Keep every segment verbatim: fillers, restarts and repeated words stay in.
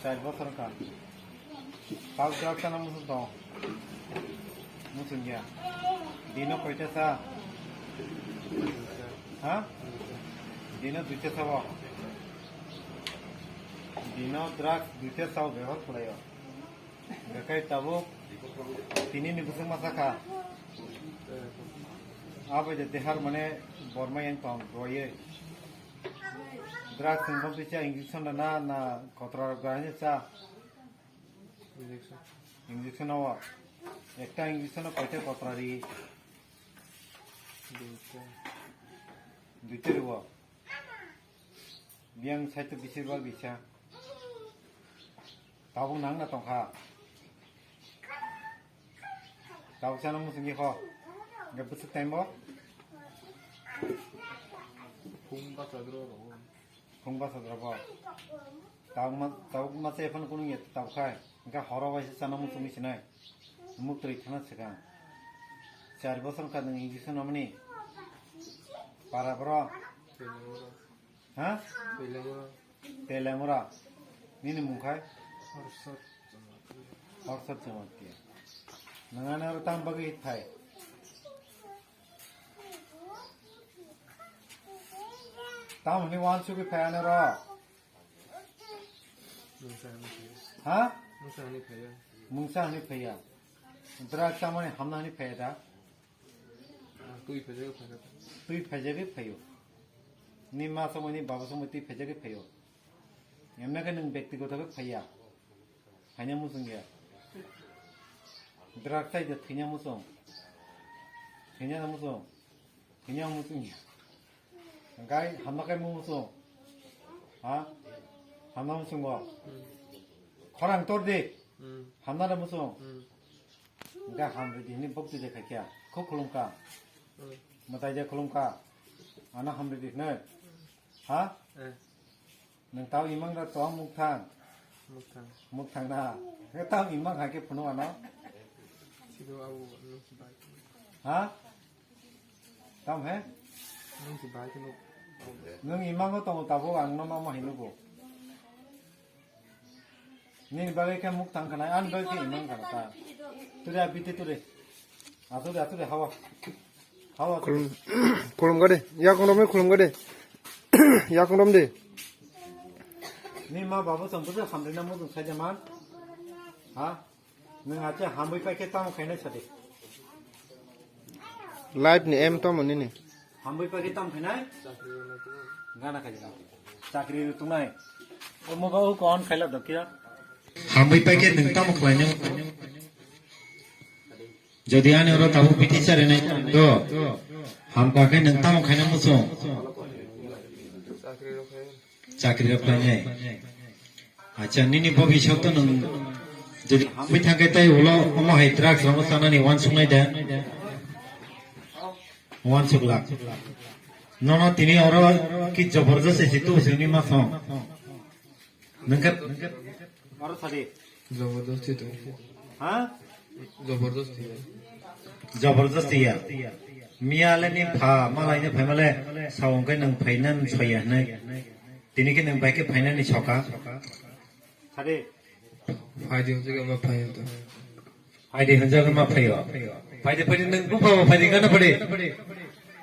Char bosor wngkha. Pal drugs chana muchung tong. Muchung ya. Dino koita cha? Ha? Dino duita cha bo. Dino drugs duita cha bo bebak khwlaio. Gakai tabuk tini ni bwswk masa kha. Abai de dehar mane borma yang tong roye. Drugs wngkha twi cha injection rwna na kotra rok bai cha? Injection. Injection o. Ekta injection o koita kotra ri? Duita. Duita riwo. Biyang side to bisir bal bisa. Tabuk nang na tongkha. Tabuk chana muchungwi ho. Ga bwswk time bo? Phung bachadro rw. Phung bachadro bo. Tabuk ma, tabuk ma se phano kunu ya tabuk khai. Ga horo waisa chana muchungwi sinai. Muk twi thana swkang. Char bosor wngkha nwng injection amani. Para bro. Ha? Telemura. Telemura. Nini mung khai? Horsot Jamatia. Horsot Jamatia. Nangani aro tam bagwi thai. Tam hwnwi wansugwi phai ani ro. Mungsa hwnwi phaiya. Ha? Mungsa hwnwi phaiya. Mungsa hwnwi phaiya. Dra chamani hamna hwnwi phaiya da? Ah, twi phaijagwi phaikha. Twi phaijagwi phaio. Ni ma somoi ni baba somoi twi phaijagwi phaio. Emna khe nwng bektigoto khe phaiya. Phaina muchung ya. Drak chai de thwina muchung. Thwina muchung. Thwina muchung ya. Gai hamna kai muchung. Ha? Hamna muchung go. Hmm. Khorang tor de. Hmm. Hamna da muchung. Hmm. Ga hamri di hini bokti de khaikya. Kho khulumka. Hmm. Matai de khulumka. Ano hamri di hini. Ha? Eh. Nwng tao imang da tong mukthang. Mukthang. Mukthang na. He tao imang hai khe phunu ano. Sido abu nwng si bai. Ha? Tam he? Nwng si bai khe nuk. Nwng imang o tongo tabuk ang no mama hai nugo. Nini bagwi khe muk tang khanai, ani bagwi khe imang khana ta. Ture abite ture. Asure, asure, hawa. Hawa. Khulum, khulum gade. Yakung rom khulum gade. Yakung rom de. Ni ma baba tong bwsa hamrina mudung saja man. Ha? Nwng acha hambai pai khe tamo khainai sadi. Life ni aim tamo nini? Hambai pai khe tamo khainai? Gana khainai. Chakri rw tongnai. Omo ga o kon khaila dokya. Hambai pai khe nwng tamo khlainai? Jodi ani oro tabuk biti charinai do, hamkha khe nwng tamo khaina muchung? Chakri rok khlainai. Acha, nini bobiswk to nwng jodi hambai thangkhe tai ulo omo hai drugs rok chanani uansuknai da? Uansuk lak. Nono tini oro ki jabardasti si tu sini ma song. Nwng khe oro sadi. Jabardasti to. Ha? Jabardasti ya. Jabardasti ya. Miya le ni pha, malai ni phai male, sawung khe nwng phai nan soya hinai. Tini khe nwng bai khe phai nani soka. Sadi. Phai di hwnjak ma phai to. Phaidi hwnjagwi ma phaio. Phaidi, phaidi, nwng buphabo phaidi, gana phaidi.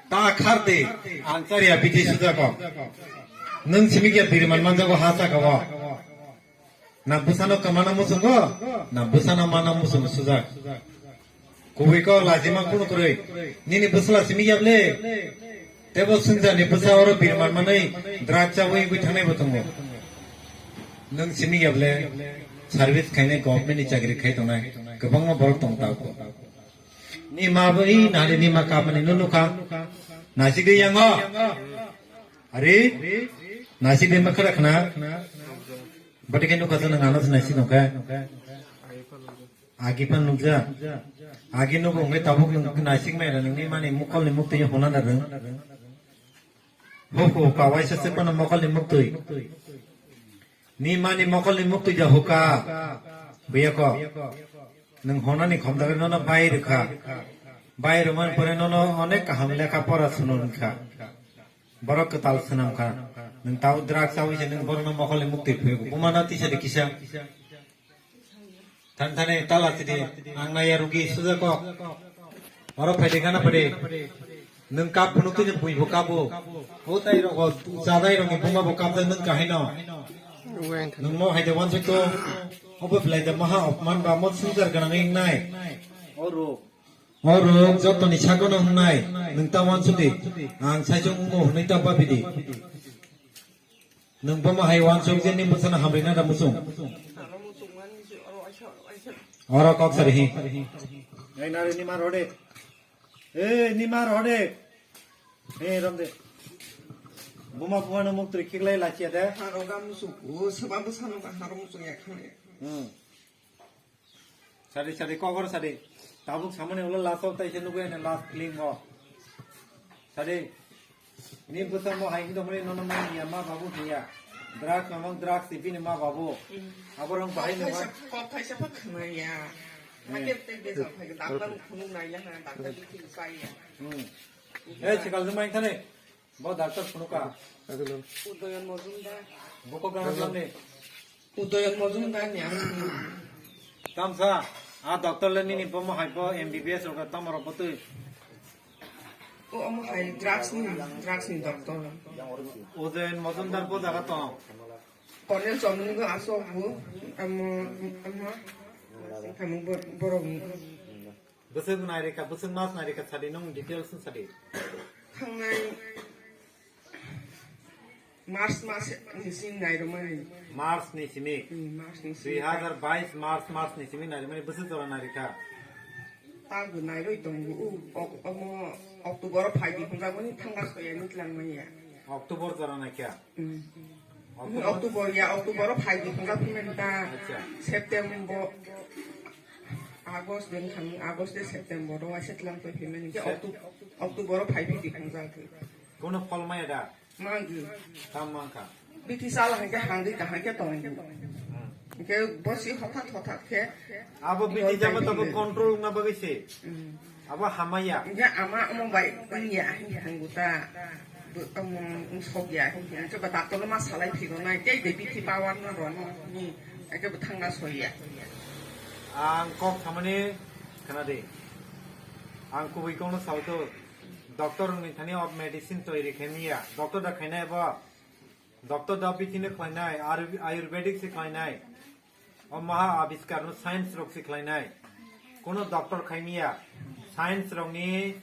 Ta khardi, ang chariya bithi sujako. Nwng simi khe biriman manjago ha sakao. Na bwsano kamana muchungo, na bwsano mana muchungo sujak. Kubui ko lajima kunu kwrwi. Nini bwsla simi yable. Tebo swngjani bwsa oro birman manwi drug chawi wngwi thangnai bo tongo. Nwng simi yable service khainai government ni chakri khai tongnai kwbangma borok tong tao. Ni ma bo i nari ni ma kapani no nukha. Nasik de yango. Ari nasik de ma khara khna. Bati khe nukha jana ngano nasik nukha. Agi phan nukjak. Agi nugo wngkhe tabuk nwng naisik maya da nwngni mani mokol ni muktwi hona da rwng. Ho ho ka waisa se phano mokol ni muktwi. Ni mani mokol ni muktwi da hoka. Buyako. Nwng honani khomdagwi nono bai rwkha. Bai rwmani pore nono onek kaham lekha pora suno rwkha. Borok kwtal swnam kha. Nwng tau drugs chawi se nwng borokno mokol ni muktwi phiyok. Buma no tisa de kisa. Than thani tala tidi ang naya rugi suja kok. Oro phaidi khana phaidi. Nwng kap phunuk tini bui bo kabo. O tai rogo chadai rogo buma bo kap nwng kahino. Nwng mo haide wansuk to. Obo belai de maha opman ba mo sujar ganang ing nai. Oro. Oro jotoni sagono hnai. Nwng ta wansuk di. Ang saisung mo hnai ta babidi. Nwng buma hai wansuk je ni bwsano hamrina da musung. Oro kok sari hi. Ei nari ni mar hode. Ei ni mar hode. Ei ram de. Buma buma no muk tri kiklai la chia de. Haro ga musuk. O seba bwsano ga haro musuk ya khang ya. Hmm. Sadi sadi kok oro sadi. Tabuk samani ulo last o taise nugui ani last film o. Sadi. Ni bwsa mo hai hindo mani nono mani ya ma babu hiya. Drugs mamang drugs si bini ma babu. Aborong bahai no. Kok thaisa pa khna ya. Hake te besa phai daktar phunuk nai ya na daktar bikhi sai ya. Hmm. Eh, chikal jumai thane. Bo doctor phunukha. Udoyon Mojumdar. Boko gana lamni. Udoyon Mojumdar ni ang. Tamsa, a doctor le nini bomo hai bo M B B S rok tamo rok botui. O omo hai drugs ni, drugs ni doctor. Udoyon Mojumdar bo jaga tong. Cornell Chomni go aso bu, amo, amo, amo bo-, borok ni. Bwswk nairika, bwswk mas nairika sadi nwng details no sadi. Thangnai March mas ni simi nairwmani. March ni simi. Hmm, March ni simi. Dui hazar bais March, March ni simi nairwmani bwswk jora nairika. Tabo nairwi tongo. U, ok-, omo October o phaidi hwnjagmani thangna soyani twlangmani ya. October jora naikha. Hmm. October? October ya, October o phaidi hwnjak phimani ta. Acha. September, August din thang, August de September o waisa tlang twi phimani. Ke Sep- Octo-, October o phai phidi hwnjak. Kono phol maya da? Mangi. Tam mangkha. Biti sala hangke hangdi kahangke tongo. Hmm. Ke bosi hothat hothat ke. Abo biti jama tabo control na bagwi se. Hmm. Abo hamaya. Hingke ama omo bai wngya hingke hwngo ta. Bo omo wngsok ya hingke hingke ba doctor no ma salai phigo nai tei de bithi power no rw no ni hingke bo thangna soi ya. Ang kok samani khna di. Ang kubui kok no sao to. Doctor ni thani o medicine toiri khe niya. Doctor da khainai bo. Doctor da bithi no khlainai. Ayur-, ayurvedic se khlainai. O maha abiskar no science rok se khlainai. Kono doctor khaimiya. Science rok ni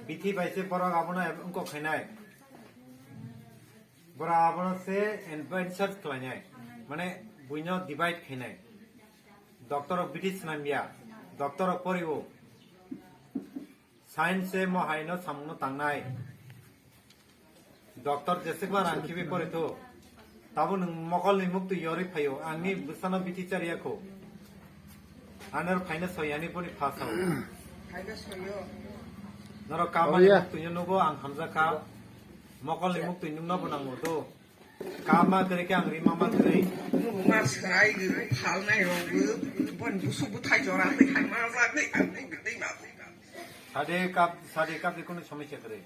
bithi bai se borok abono wngkok khainai. Borok abono se adventure khlainai. Mane buino divide khainai. Doctor rok bithi swnamya. Doctor rok poriwo. Science se mo hai no samung no tangnai. Doctor jeswkma rang khibi pore tho. Tabo nwng mokol ni mukti yorwi phaio. Ang ni bwsano bithi chariya kho. Anor phaina soyani boni pha sao. Phaina soyo. Norok kama ni mukti yo nugo ang hamjakha. Mokol ni mukti nungno bo nango do. Kap ma kwrwi khe ang rima ma kwrwi. Nung ma swrai gwi phalnai rok gwi bon busu buthai jora twi hai ma jagwi ang twi twi ma. Sade kap, sade kap de kono somosya kwrwi.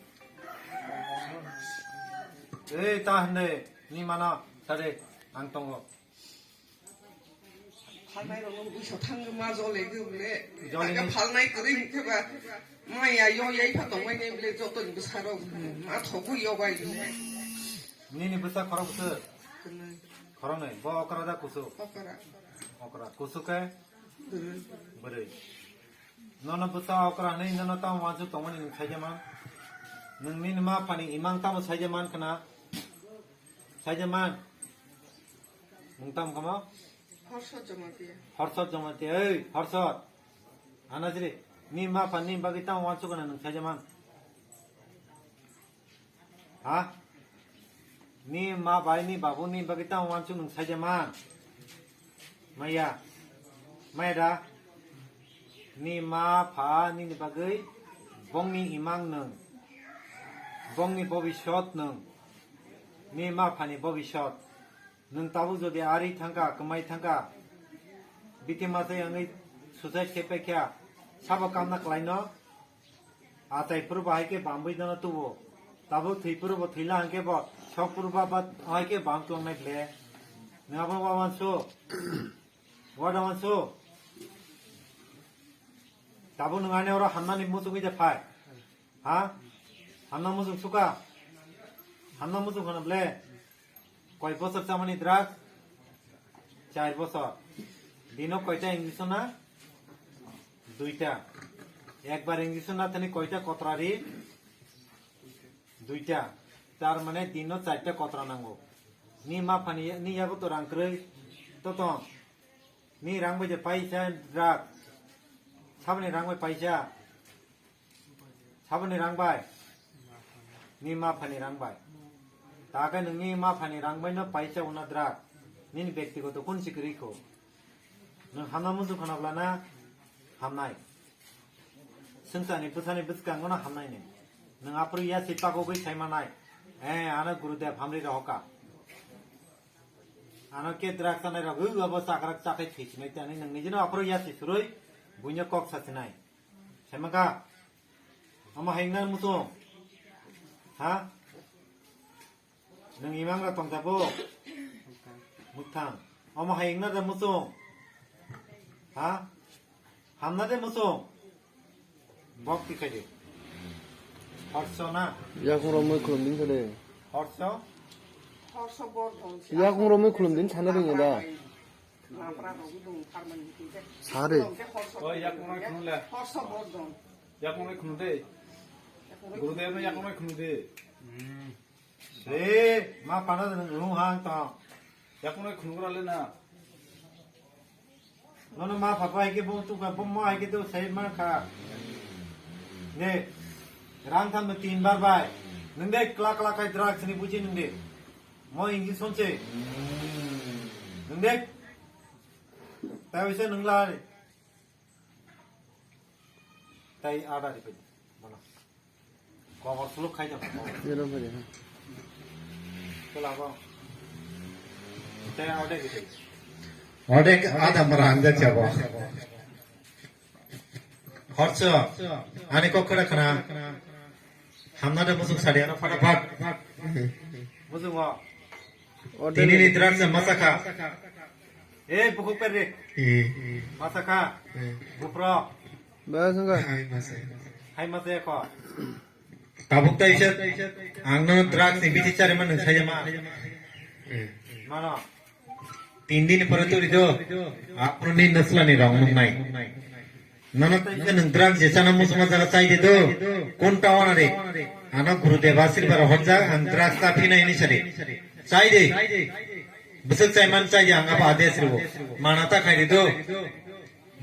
Ei ta hande ni mana sade ang tongo. Phalnai rok no buso thang ma jole gwi bole. Jole ni phalnai kwrwi hwnkhe ba maya yo yai pha tongmai nai bole joto ni bwsa rok ma thogwi yo bai. Nini bwsa khorok bwswk? Khoroknwi. Bo okra da kusuk? Okra. Okra. Kusuk khe? Bwrwi. Bwrwi. Nono bwsa okra hwnwi nono tamo wansuk tongmani nwng saija man? Nwng nini ma phani imang tamo saija man khna? Saija man? Nwng tamo kamo? Horsot Jamatia. Horsot Jamatia. Ei, Horsot. Anajri, ni ma phani bagwi tamo wansuk khna nwng saija man? Ha? Ni ma bai ni babu ni bagwi tamo wansuk nwng saija man? Maya. Maya da? Ni ma pha nini bagwi bongni imang nwng. Bongni bobisot nwng. Ni ma phani bobisot. Nwng tabuk jodi ari thangkha, kwmai thangkha, bithi masa yangwi suicide khe paikha, sabo kamna kwlaino? Achai phuru bahai khe bambwi dano tubo. Tabuk thwi phuru bo thwila hwnkhe bo sok phuru ba, ba hai khe bam tongnai ble. Nwng abo wawansu. Wada wansu. Tabuk nwng ani oro hamnani muchungwi de phai. Ha? Hamna muchung suka? Hamna muchung khana ble? Koi bosor chamani drugs? Char bosor. Dino koita injection na? Duita. Ekbar injection na thani koita kotrari? Duita. Tar mane dino charta kotra nango. Ni ma phani, ni yago to rang kwrwi. To to. Ni rang bai je paisa drugs. Saboni rang bai paisa. Saboni rang bai. Ni ma phani rang bai. Ta khe nwng ni ma phani rang bai no paisa una drugs. Nini bektigoto kun si kwrwi kho. Nwng hamna muchung khana bwlana hamnai. Swngcharni bwsani bwskango no hamnai ni. Nwng aphuru yasi pagogwi sai manai. Eh, ano Gurudev hamri rohoka. Ano ke drugs chanai rok, "Ui, abo chakrak chakhai thwisinai," tani nwng nijino aphuru yasi surui buino kok sasinai. Sai mangkha? Omo hai wngna muchung? Ha? Nwng imang rok tongsa bo? Muthang. Omo hai wngna da muchung? Ha? Hamna de muchung? Bok tikhaidi. Horso na? Yakung romwi khulum din sade. Horso? Horso bor dong. Yakung romwi khulum din sana ringya da. Sare. O yakung romwi khulum le. Horso bor dong. Yakung romwi khulum de. Gurudev no yakung romwi khulum de. Hmm. Re, ma phana nwng rung hang tong. Yakung romwi khulum le na. Nono ma pha pai ke bo tu ka bo mo ai ke tu sai man kha. Ne. Rang tham tin bar bai. Nwng de kla kla kai drugs ni buji nwng de. Mo injection se. Nwng de. Ta wisa nwng la. Tai ada di pai. Mana. Kobor suluk khai jabo. Zero pai ha. Kela ko. Tai ada gitu. Odek ada merang jabo. Horso, ani kok khna khna. Hamna de musuk sadi ano fata fat. Musuk mo. Tini ni drugs masa kha. Eh, bukhuk per de. Eh. Masa kha. Eh. Bupro. Bas nga. Hai masa. Hai masa kho. Tabuk ta isa. Ang no drugs ni bithi chari man saya ma. Eh. Mano. Tin din pore turi do. Apro ni nasla ni rong nung nai. Nono taisa nwng drugs je chana musuma jaga chai de do. Kon ta wana de. Ano Gurudev asirbar hojak ang drugs ta phinai ni sade. Chai de. Bwswk chai man chai de ang abo ades ribo. Mana ta khai de do.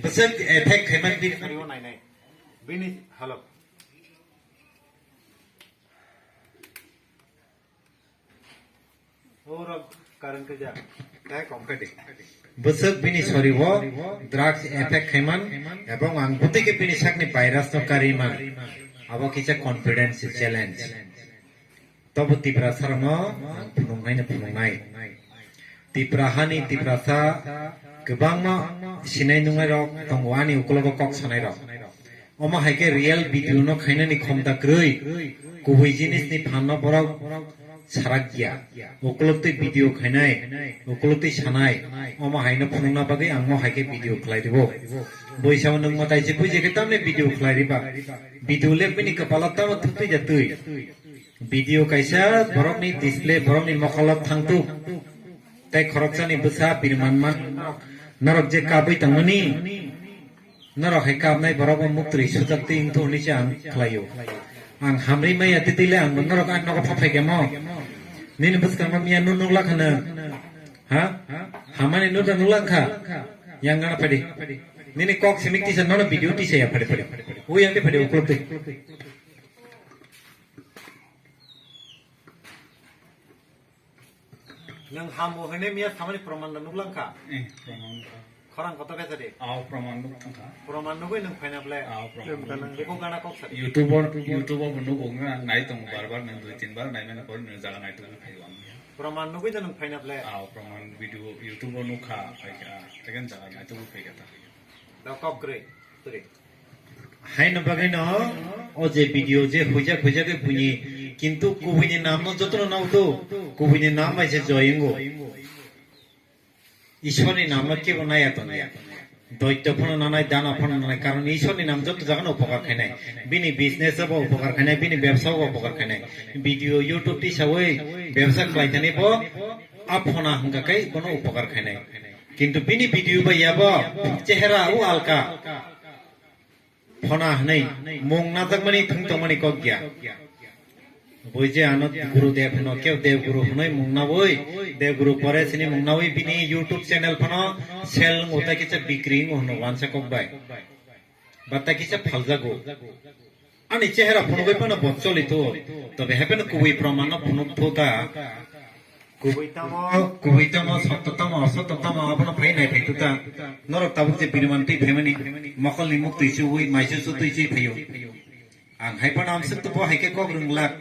Bwswk effect khai man bi. Bini, hello. Oro current khe ja. Tei kom khe di. Bwswk bini soribo drugs effect khaiman ebong ang bwtwi khe bini sakni virus no kariman. Abo kisa confidence challenge. Tobo Tiprasa rokno ang phunuknai no phunuknai. Tipra hani Tiprasa kwbangma sinai nungnai rok tongo ani ukologo kok sanai rok. Omo hai khe real video no khainani khomta kwrwi, kubui jinis ni phan no borok sarak ya. Ukuluk twi video khainai, ukuluk twi sanai, omo hai no phunukna bagwi ang mo hai khe video khlai ribo. Bui sao nwng mwtai se bui je khe tamni video khlai riba. Video le bini kwpalo tamo thwk twi ja twi. Video kaisa borokni display borokni mokolo thangtuk. Tei khoroksani bwsa birman man norok je kabui tongmani. Norok hai kabnai borok bo muktwi sujak twi wngthu hwnwi se ang khlaio. Ang hamri maya titile ang norok ang nogo phaphai kemo. Nini bwskango miya nuk nuk lakha nw. Ha? Hamani nuk nuk langkha. Yang gana phadi. Nini kok simik tisa nono video tisa ya phadi phadi. Ui yang de phadi ukuluk twi. Nwng hamo hwnwi miya samani proman da nuklangkha? Eh, proman wngkha. Khorang kotor khe sadi? Ao, proman nuk thangkha. Proman nugwi nwng phaina ble? Ao, proman nuk thangkha. Beko gana kok sadi? YouTube-o, YouTube-o bo nugo wngkha, nai tongo bar bar, nwng dui tin bar naimani pore nwng jaga naitugwi phaio ang. Proman nugwi da nwng phaina ble? Ao, proman video YouTube-o nukha, phaikha, second jaga naitugwi phaikha ta. Da kok kwrwi, kwrwi. Haino bagwino o je video je huijak huijak khe buini Kintu kubuini namno jotono nao do, kubuini nam bai se joy wngo. Ishwarni namno kebo naya tongya. Doitto phano nanai, dana phano nanai, karon Ishwarni nam joto jagano upokar khainai. Bini business o bo upokar khainai, bini bebsa o bo upokar khainai. Video, YouTube tisawi bebsa khlai thani bo a phona hwnkha khe bono upokar khainai. Kintu bini video bai yabo chehra o alka. Phona hwnwi mung najakmani thwng tongmani kok ya. Bui je ano Guru Dev hwno, kebo Dev Guru hwnwi mung nawi, Dev Guru pore sini mung nawi bini YouTube channel phano sel wngo, tei kisa bikri wngo hwno wansa kok bai. Ba tei kisa phaljago. Ani chehra phunugwi phano bo choli tho, tobe hapheno kubui proman no phunuk tho ta. Kubui tamo, kubui tamo, sotto tamo, osotto tamo, abono phai nai phai tuta. Norok tabuk je biriman twi phaimani, mokolni muk twi chuwi, maisu su twi chui phaio. Ang hai phano amsuk tubo hai khe kok rwnglak,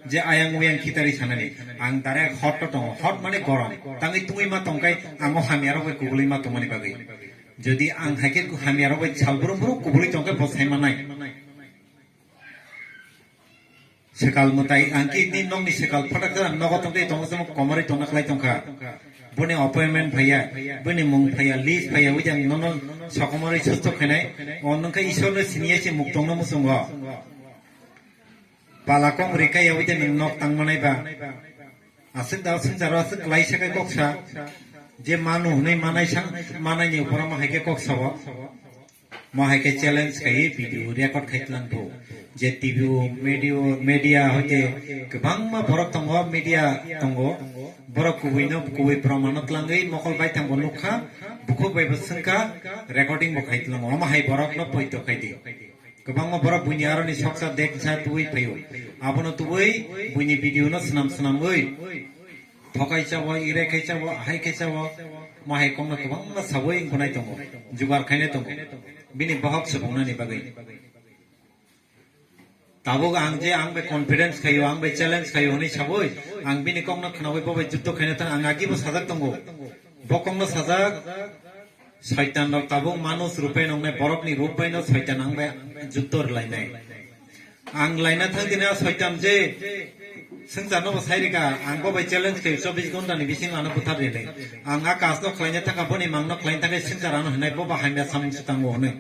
je ayang uyang khitari sanani. Ang direct hot to tongo, hot mane gorom. Tangwi tungwi ma tongkai, amo hamya rok bai kubulwi ma tongmani bagwi. Jodi ang hai khe hamya rok bai sal brum brum kubulwi tongkhe bo sai manai. Sekal mwtai ang ki ni nokni sekal phatak jora nogo tongtwi tongo, chwng komorwi tongna khlai tongkha. Boni appointment phaiya, boni mung phaiya, list phaiya, ujang nono sokomorwi susto khainai. O nungkha Ishwarno siniya se muk tongno muchungo. Pala kong rikaiya ujang nwng nok tangmanai ba. Aswk da swngcharo aswk klaisa khe kok sa, je manu hwnwi manai sang, manai ni uphoro ma hai khe kok sao. Ma hai khe challenge khai video record khai tlang tho. Je T V o, media, media hoite kwbangma borok tongo, media tongo. Borok kubui no, kubui proman no tlangwi mokol bai tang bo nukha, bukhuk bai bo swngkha, recording bo khai tlango. Omo hai borok no poito khai di. Kwbangma borok buini aroni soksa deksa tubui phaio. Abono tubui buini video no swnam swnamwi thokai chao, ire khai chao, hai khai chao, ma hai kongno kwbangma sawi wngkhwnai tongo, jugar khainai tongo. Bini bohok subungnani bagwi. Tabuk ang je ang bai confidence khaio, ang bai challenge khaio hwnwi sawi, ang bini kokno khnawi bo bai juddo khaina thang ang agibo sajak tongo. Bo kokno sajak, Soitan rok tabuk manuj rupai nongnai, borokni rup bai no Soitan ang bai juddo rwlainai. Ang laina thang dini a Soitan je swngchar no bo sai rika, ang bo bai challenge khe chobbish ghonta ni bising ano buthar rinai. Ang a kas no khlaina thangkha, boni mang no khlaina thangkhe swngchar ano hinai bo ba hamya samung se tango hwnwi.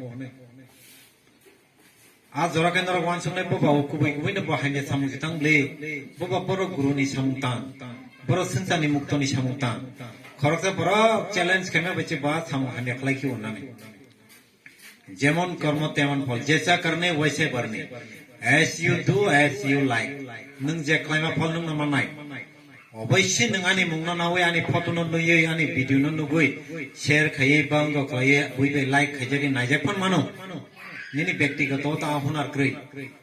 A jora khe norok uansuknai, boba o kubui kubui no bo hamya samung se tang le, boba borok guru ni samung tang, borok swngchar ni mukto ni samung tang, khoroksa borok challenge khaima bai se ba samung hamya khlai khe unnani. Jemon kormo temon phol, jesa karne waise barne, as you do, as you like. Nwng je khlaima phol nwng no mannai. Oboishe nwng ani mungno nawi, ani photo no nuywi, ani video no nugwi share khaiwi, bango khaiwi, bui bai like khaijagwi naijak phan mano. Nini bektigoto ta hunar kwrwi.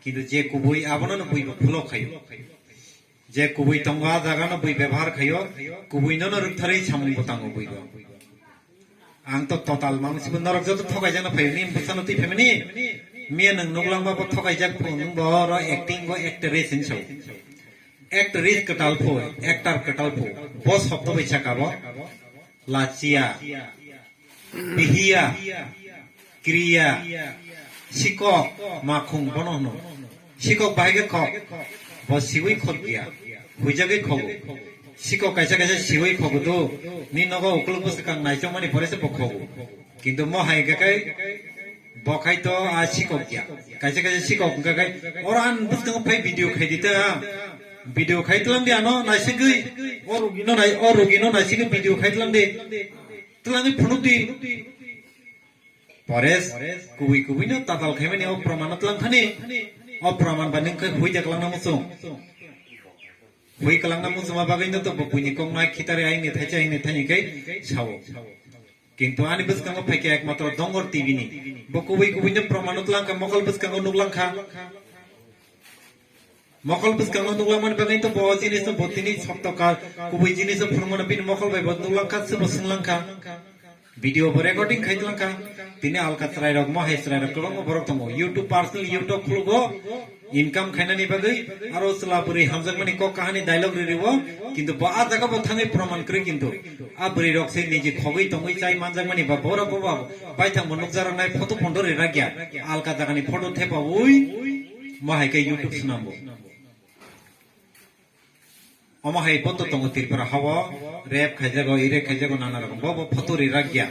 Kintu je kubui abono no bui bo follow khaio. Je kubui tongo a jaga no bui bebhar khaio, kubui no no rwktharwi samung bo tango bui bo. Ang to total mang sibo norok joto thokai jana phaio, ni bwsano twi phaimani. Miya nwng nuklang ba bo thokai jak phu, nwng bo oro acting bo actress hinwi sao. Actress kwtal phu, actor kwtal phu. Bo sobdo bai saka bo. Lachia, bihiya, kriya, sikok, makhung bono hwno. Sikok bahai khe khok, bo siwi khok ya, huijagwi khogo. Sikok kaisa kaisa siwi khogo do, ni nogo ukuluk bwswkang naichomani pore se bo khogo. Kintu mo hai khe kai, bo khai to a sikok ya. Kaisa kaisa sikok wngkha kai, oro ang bwskango phai video khai di ta, ha. Video khai tlang di ano naisigwi, o rugi no nai, o rugi no naisigwi video khai tlang di. Tlangwi phunuk di. Pores, kubui kubui no tatal khaimani o proman no tlang thani. O proman ba nwng khe hui da kwlangna muchung. Hui kwlangna muchungma bagwi no to bo buini kok nai khitari aini thaicha aini thaini kai sao. Kintu ani bwskango phaikha ekmatro Dongor T V ni. Bo kubui kubui no proman no tlang kha, mokol bwskango nuk lang kha. Mokol bwskango nuklamani bagwi to bo jinis no bo tini sokto ka, kubui jinis no phunukmano bini mokol bai bo nuklangkha, se bo swnglangkha. Video bo recording khai tlangkha. Tini alka chwrairok, mohai chwrairok kwbangma borok tongo. YouTube, personal YouTube khulugo, income khainani bagwi, aro chwla bwrwi hamjakmani kok kahani dialogue ririwo, kintu bo a jaga bo thangwi proman kwrwi kintu. A bwrwi rok se niji khogwi tongwi chai manjakmani ba borok bo ba baithang bo nukjaraknai photo photo rirakya. Alka jagani photo thepaui. Mo hai khe YouTube swnambo. Omo hai bo to tongo Tripura hao, rape khaijago, i rape khaijago, nana rokom. Bo, bo photo ri rak ya.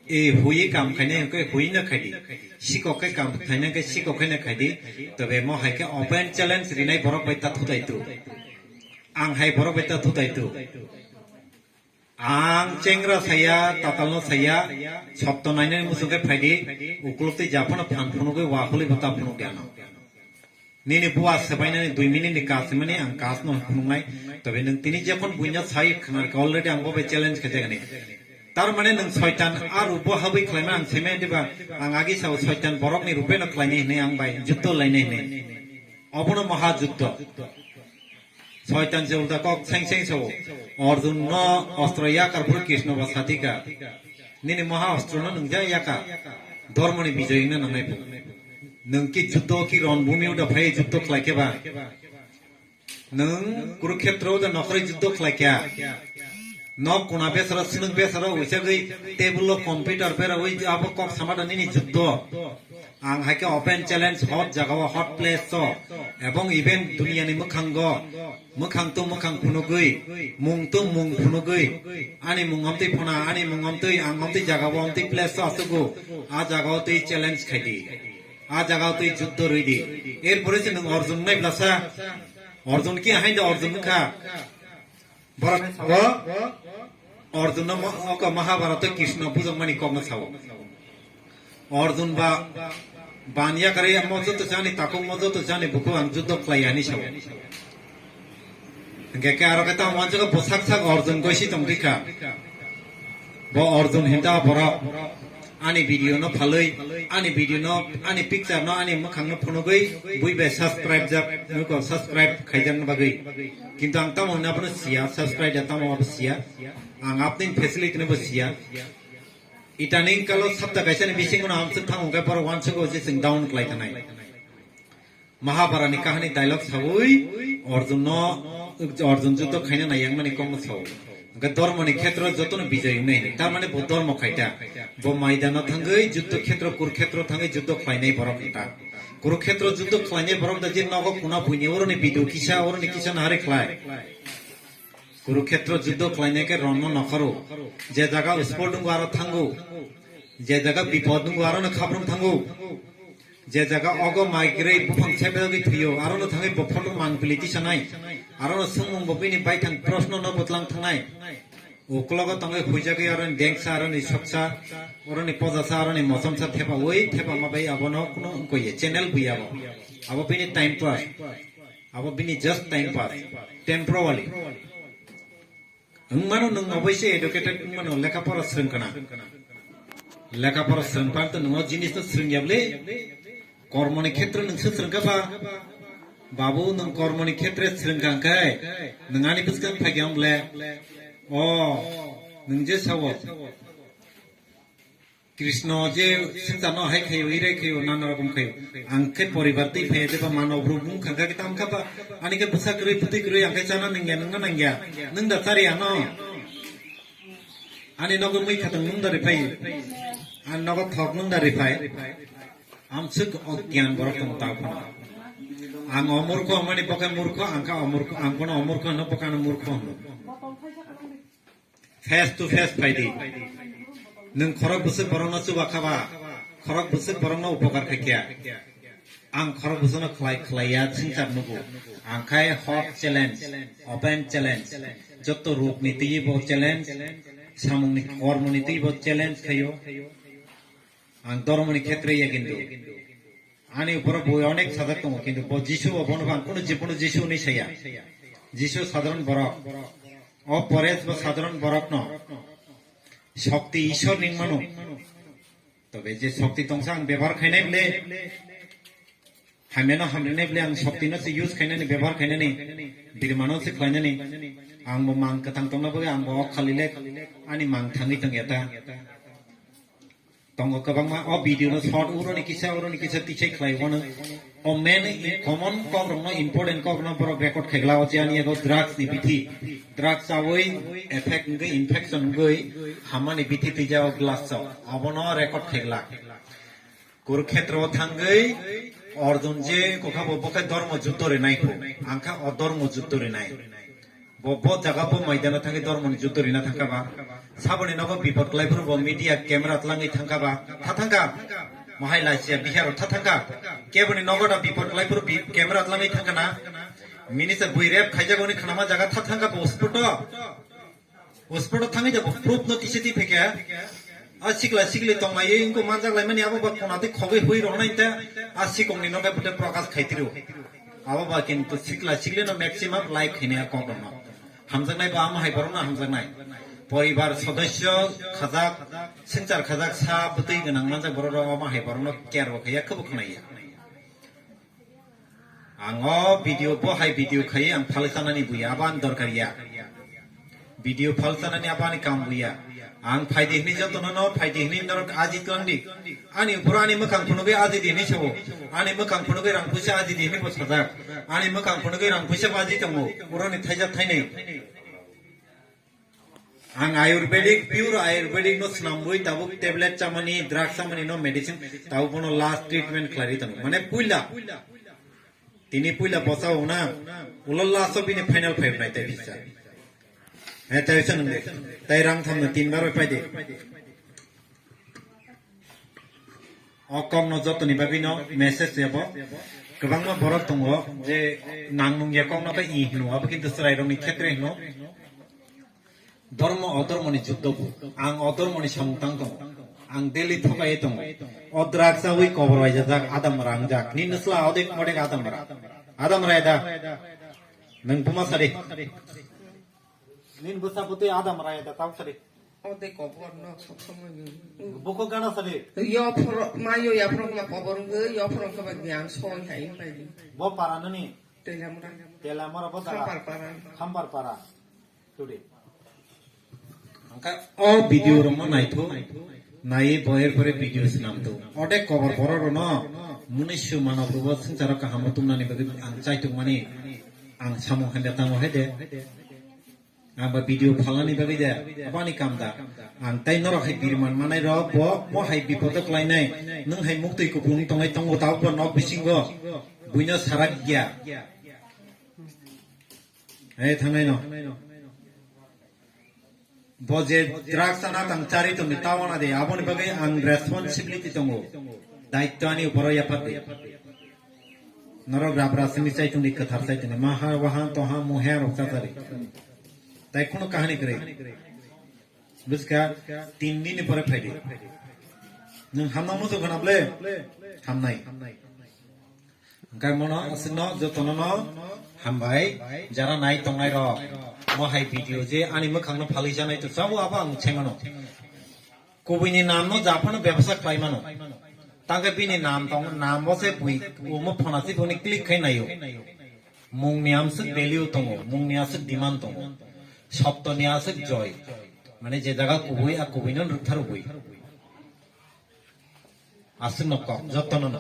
E hui kam khainai hwnkhe hui no khaidi. Sikok khe kam khainai hwnkhe sikok khe no khaidi. Tobe mo hai khe open challenge rinai borok bai ta thutai tu. Ang hai borok bai ta thutai tu. Ang chengra saya, tatalno saya, sopto nainani muchung khe phaidi, ukuluk tei japhano phan phunugwi wa hului bo ta phunuk ya no. Nini bua swbainani dui minute ni kasimani ang kasno phunuknai, tobe nwng tini jephon buino sai khwnar kha already ang bo bai challenge khaijagani. Tar mane nwng soitan a rubo habwi khlaima ang seme diba, ang agi sao soitan borokni rupe no khlaini hinwi ang bai juddo lainai hinwi. Obono maha juddo. Soitan se ulta kok seng seng sao. Arjun no ostro yakar phuru Krishna ba satika. Nini maha ostro no nungja yaka. Dhormo ni bijoy wngna nangnai bo. Nwng ki juddo ki ron bumi uda phai juddo khlai khe ba. Nwng Kurukshetra uda nokhorwi juddo khlai khe. Nok kuna besaro, swnwk besaro, uisagwi table o computer bera ui abo kok samada nini juddo. Ang hai khe open challenge hot jaga o, hot place o, ebong even duniya ni mwkhango, mwkhang to mwkhang phunugwi, mung to mung phunugwi, ani mung amtwi phuna, ani mung amtwi, ang amtwi jaga o, amtwi place o asugo, a jaga o twi challenge khaidi, a jaga o twi juddo rwidi. Erpore se nwng Arjun nai blasa, Arjun ki hain da Arjun wngkha. Borok o Arjun no mo-, oko Mahabharata Krishna bujak mani kok no sao. Arjun ba ban yakari mo joto jani takung mo joto jani buku ang juddo khlai ani sao. Hingke ke aro kata wanjaga bo sak sak Arjun goisi tong rikha. Bo Arjun hinta borok. Ani video no phalwi, ani video no, ani picture no, ani mwkhang no phunugwi, bui bai subscribe jak, nuko subscribe khaijakna bagwi. Kintu ang tamo hwnwi abono siya, subscribe ya tamo abo siya. Ang apni facility no bo siya. Itaning kalo sapta kaisa ni bisingo no amsuk thango khe borok wansugo je chwng down khlai thanai. Mahabharani kahani dialogue sawi Arjun no, Arjun juddo khaina nai yang mani kok no sao. Hingke dhormo ni khetro joto no bijay wngnai hinwi. Tar mane bo dhormo khaita. Bo maidano thangwi juddo khetro, Kurukhetro thangwi juddo khlainai borok wngta. Kurukhetro juddo khlainai borok da je nogo kuna buini oroni bidu kisa, oroni kisa nahari khlai. Kurukhetro juddo khlainai khe ronno nokhoro. Je jaga uspor dungo aro thango. Je jaga bipod dungo aro no khabrum thango. Je jaga ogo mai kwrwi buphang sebegwi thwiyo, aro no thangwi bo photo mang pili tisanai. Aro no swngmung bo bini baithang proshno no bwtlang thangnai. Uklogo tongwi huijagwi aro ni dengsa, aro ni soksa, oro ni pojasa, aro ni mosomsa thepawi thepama bai abono kuno wngkoi ye channel bui abo. Abo bini time pass. Abo bini just time pass. Temporarily. Wngmano nwng oboise educated wngmano lekha pora swrwng kana. Lekha pora swrwng pan to nwng o jinis no swrwng ya bwle. Kormo ni khetre nwng se swrwng kha ba. Babu nwng kormo ni khetre swrwng kha hwnkhe nwng ani bwskang phai khe wng bwle. O nwng je sao. Krishna je swngcharno hai khaio, irai khaio, nana rokom khaio. Ang khe poribar twi phaiya, jeba mano bru bung khangkha khe tam kha ba, ani khe bwsa kwrwi, bwtwi kwrwi, ang khe chana nangya, nangna nangya. Nwng da chari ano. Ani nogo mui khatang nwng da riphai. Ani nogo thok nwng da riphai. Amswk ogyan borok tong ta phano. Ang omurkho, mani bokhe murkho, ang kha omurkho, ang kono omurkho hwno, bokano murkho hwno. Face to face phaidi. Nwng khorok bwswk borokno chuba kha ba, khorok bwswk borokno upokar khaikha. Ang khorok bwswkno khlai khlaiya swngchar nugo. Ang khai hot challenge, open challenge, jotto rokni twiwi bo challenge, samungni kormoni twiwi bo challenge khaio. Ang dhormoni khetre ya kintu. Ani upor bo onek sajak tongo, kintu bo Jisu bo bono bang kuno je kuno Jisu ni saya. Jisu sadharon borok. O Pores bo sadharon borok no. Shokti Ishwar ni mano. Tobe je shokti tongsa ang bebhar khainai bole. Hamyano hamrinai bole ang shokti no se use khainani bebhar khainani. Birmano se khlainani. Ang bo mang kwthang tongna bagwi ang bo ok khali le ani mang thangwi tong ya ta. Tongo kwbangma o video no short uroni kisa uroni kisa tisai khlai wano. O main i-, common kok rok no important kok rok no borok record khaigla o je ani ego drugs ni bithi. Drugs chawi effect wngwi infection wngwi hamani bithi twi jao glass chao. Abono record khaigla. Kurukhetra o thangwi Arjun je kokha bo bokhe dhormo juddo rinai kho. Angkha o dhormo juddo rinai. Bo, bo jaga bo maidano thangwi dormoni juddo rina thangkha ba. Saboni nogo bipot kwlaiphuru bo media camera tlangwi thangkha ba. Tha thangkha. Mohai laisiya biharo tha thangkha. Keboni nogo da bipot kwlaiphuru bi-, camera tlangwi thangkha na. Mini se bui rep khaijak oni khnama jaga tha thangkha bo usputo. Usputo thangwi jabo proof no kisi twi phekha. A sikla sikli tongmai wngkha manjak laimani abo ba kona tei khogwi hui rokna inte a sikongni nogo bute prokash khaitiro. Abo ba kintu sikla sikli no maximum like khainai a kok rokno. Hamjaknai ba ama hai borokno hamjaknai. Poribar sodosyo khajak, swngchar khajak sa bwtwi gwnang manjak borok rok ama hai borokno care bo khaiya khebo khwnaiya. Ang o video bo hai video khai ang phalsanani buya abo ani dorkar ya. Video phalsanani abo ani kam buya. Ang phaidi hini jotono no phaidi hini norok aji twlangdi. Ani upor ani mwkhang phunugwi aji di hini sabo. Ani mwkhang phunugwi rang puisa aji di hini bo sajak. Ani mwkhang phunugwi rang puisa bo aji tongo. Uroni thaijak thainwi. Ang ayurvedic, pure ayurvedic no swnamwi tabuk tablet chamani, drug chamani no medicine tabuk bono last treatment khlai tongo. Mane puila. Tini puila bosao na, ulo last o bini final five nai tai bisa. He tai bisa nungde. Tai rang thamno tin bar pai de. O kokno jotoni bagwino message yabo. Kwbangma borok tongo je nang nung ya kokno khe i hino, abo kintu chwrai rokni khetre hino. Dhormo odhormoni juddo bo. Ang odhormoni samung tang tongo. Ang daily thokai tongo. O drug chawi kobor waijajak, adam rangjak. Nini sla odek modek adam ra. Adam ra da. Nang buma sari. Nin bwsa bwtwi adam raya da tau sari. O de kobor no sob somoi ni. Boko gana sari. Yo phoro, ma yo ya phoro ma kobor ngi, yo phoro kaba gyan soi hai pai di. Bo para nani? Telamura. Telamura bo dara. Khampar para. Khampar para. Today. Angka o video rok mo naitho. Nai boyer pore video swnam tu. Ode kobor boro rono. Munishu mano bubo sengcharo kaham tumnani bagwi ang chaitung mani. Ang samung hande tango hede. Ang ba video phalnani bagwi de, abani kam da. Ang tai norok hai birman manai rok bo, mo hai bipodo klainai, nwng hai muktwi kupulung tongnai tongo tabuk bo nok bisingo, buino sarak ya. Hai thangnai no. Bo je drugs ana tang chari tongni tawana de, aboni bagwi ang responsibility tongo. Daitto ani uporo yaphat de. Norok rabra simi chai tongdi, kwthar chai tongdi. Ma ha, wa ha, to ha, mu he rok cha chari. Tai khunu kahani kwrwi. Buska, tin din ni pore phaidi. Nwng hamna musu khana ble? Hamnai. Hingke mono aswkno jotono no hambai, jara nai tongnai rok. Mo hai video je ani mwkhang no phalwi janai to chabo abo ang chengmano. Kubui ni nam no japhano bebasa khlai mano. Tangke bini nam tong, nam bo se bui, omo phona si boni click khai naio. Mung ni amswk value tongo, mung ni aswk demand tongo. Sotto ni aswk joy. Mane je jaga kubui a kubui no rwkthar bui. Aswk no kok, jotono no.